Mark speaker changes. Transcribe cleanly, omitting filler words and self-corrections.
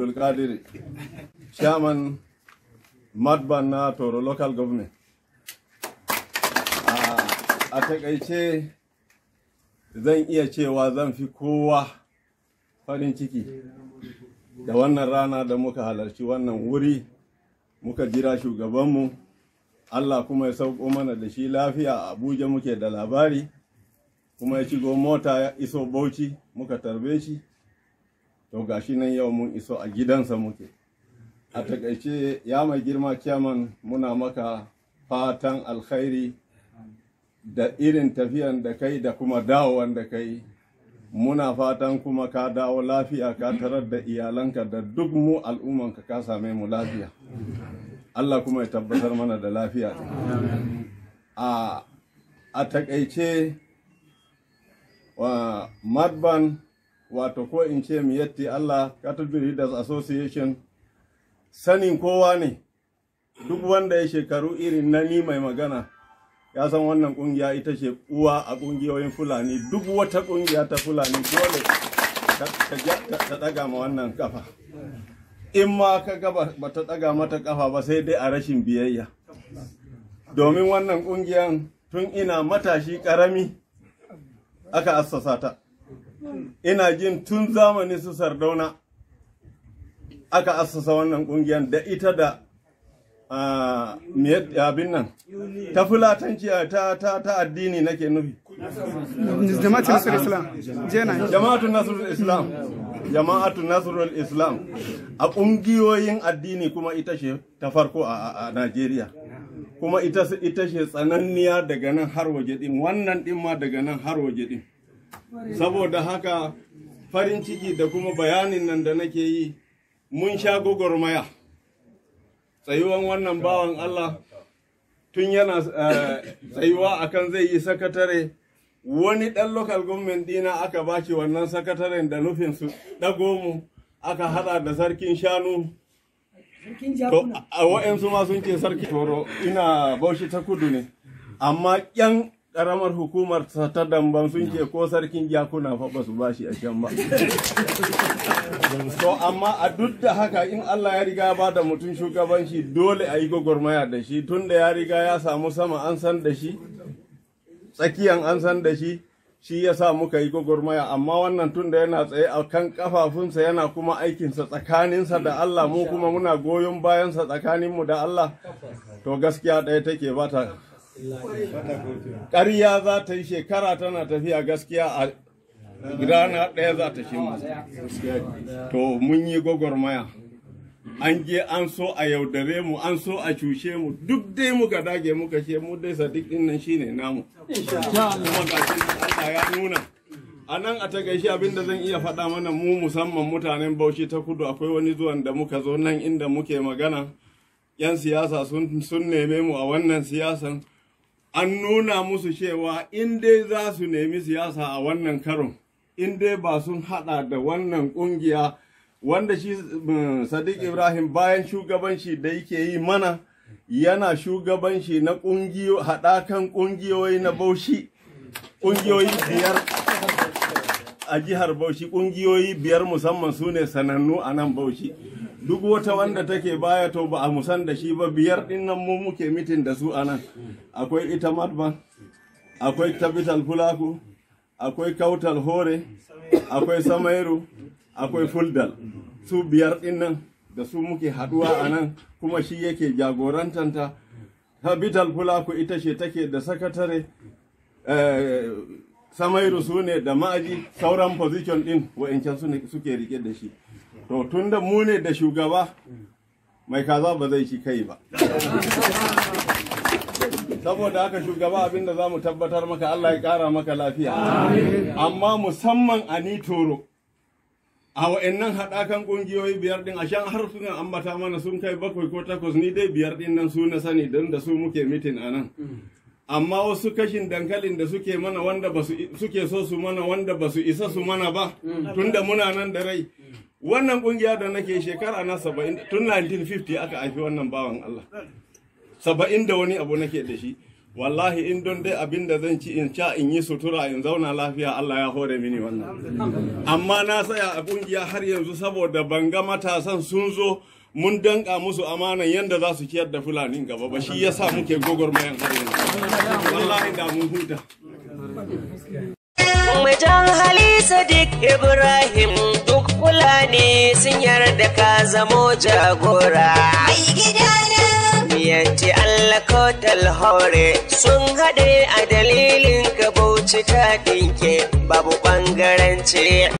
Speaker 1: Abdulkadir, Chairman MADBAN na Toro Local Government. A takaice zan iya cewa zan fi kowa farin ciki da wannan rana da muka halarci wannan wuri, muka jira shugabanmu, Allah kuma ya sauko mana da shi lafiya. A Abuja muke da labari, kuma ya shigo mota ya iso Bauchi, muka tarbe shi. To gashi nan yau mun iso a gidansa muke. A takaice, ya mai girma chairman, muna maka fatan alkhairi da irin tafiyan da kai da kuma dawowan da kai. Muna fatan kuma ka dawo lafiya, ka tarar da iyalanka da duk mu al'ummanka, ka same mu lafiya. Allah kuma ya tabbatar mana da lafiya. A takaice wa MADBAN, wato ko in ce Miyetti Allah Cattle Breeders Association, sanin kowa ne, duk wanda ya shekaru irin na ni mai magana ya san wannan kungiya ita ce uwa a kungiyoyin Fulani. Duk wata kungiya ta Fulani dole ta daga ma wannan kafa. In ma ka gaba ba ta daga mata kafa ba, sai dai a rashin biyayya, domin wannan kungiyan tun ina matashi karami aka assasa ta. Ina jin tun zamani su Sardauna aka assasa wannan kungiyan, da ita da abin nan ta Fulatanci, ta addini nake nufi.
Speaker 2: Jama'atu Nasrul Islam. Jena.
Speaker 1: Jama'atu Nasrul Islam, Jama'atu Nasrul Islam. A ƙungiyoyin addini kuma ita ce ta farko a Najeriya, kuma ita ce tsananniya daga nan har waje din, wannan din ma daga nan har waje din. Saboda haka farin ciki da kuma bayanin nan da nake yi, mun sha gwagwarmaya. Tsayuwan wannan bawan Allah, tun yana tsayuwa akan zai yi sakatare, wani ɗan local government dina aka bashi wannan sakataren da nufin su ɗago mu, aka hada da sarkin shanu. To a wa'yansu ma sun ce sarki Toro, ina Bauchi ta Kudu ne, amma ƴan ƙaramar hukumar ta Damban sun ce ko sarkin jakuna fa ba su bashi a can ba. To amma a duk da haka, in Allah ya riga ba da mutum shugabanci, dole a yi gwagwarmaya da shi, tun da ya riga ya samu sama an san da shi, tsakiyan an san da shi, shi ya sa muka yi gwagwarmaya. Amma wannan tun da yana tsaye a kan kafafunsa, yana kuma aikinsa tsakaninsa da Allah, mu kuma muna goyon bayansa tsakaninmu da Allah, to gaskiya ɗaya take ba ta ƙarya za ta yi shekara tana tafiya, gaskiya a rana ɗaya za ta shi. To mun yi gwagwarmaya, an je an so a yaudare mu, an so a cuce mu, duk dai muka dage muka ce mu dai Sadiq din nan shine namu, kuma gashi Allah ya nuna a nan. A takaice, abin da zan iya faɗa mana mu musamman mutanen Bauchi ta Kudu, akwai wani zuwan da muka zo nan inda muke magana, yan siyasa sun neme mu a wannan siyasan. An nuna musu cewa in dai za su nemi siyasa a wannan karon, in dai ba sun hada da wannan kungiya wanda shi Sadiq Ibrahim, bayan shugabanci da yake yi mana, yana shugabanci na kungiyo haɗakan kungiyoyi na Bauchi, kungiyoyi biyar a jihar Bauchi, kungiyoyi biyar musamman su ne sanannu a nan Bauchi. Duk wata wanda take baya to ba a musan da shi ba. Biyar din nan mu muke meeting da su a nan. Akwai ita MADBAN, akwai Tabital Fulaku, akwai Kautal Hore, akwai Samairu, akwai Fuldal. Su biyar din nan da su muke haduwa a nan, kuma shi yake jagorantanta. Tabital Fulaku ita ce take da sakatare, Samairu su ne da ma'aji, sauran position din wa'incan su ne suke rike da shi. To tunda mu ne da shugaba, mai kaza ba zai ci kai ba. Saboda haka shugaba, abinda za mu tabbatar maka, Allah ya kara maka lafiya. Amma musamman a ni Toro, a wa'annan haɗakan ƙungiyoyi biyar ɗin, a shan har suna ambata mana sun kai bakwai ko takwas, ni dai biyar ɗin nan su na sani, don da su muke meeting a nan. Amma wasu kashin dankalin da suke mana, wanda ba su suke so su mana, wanda ba su isa su mana ba, tunda muna nan da rai. Wannan kungiya da nake, shekara na 70, tun 1950 aka haifi wannan bawan Allah, 70 da wani abu nake da shi. Wallahi in don dai abin da zan ci in sha in yi sutura in zauna lafiya, Allah ya hore mini wannan. Amma na tsaya a kungiya har yanzu saboda ban ga matasan sun zo mun danka musu amanan yanda za su ciyar da Fulani gaba ba. Shi yasa muke gwagwarmayan har yanzu. Wallahi da mun huta.
Speaker 3: Mujan hali Sadiq Ibrahim, duk Fulani sun yarda ka zamo jagora.
Speaker 4: Mai gidana.
Speaker 3: Miyanci Allah ko hore sun haɗe a dalilin ka, Bauchi ta ɗinke babu ɓangaranci.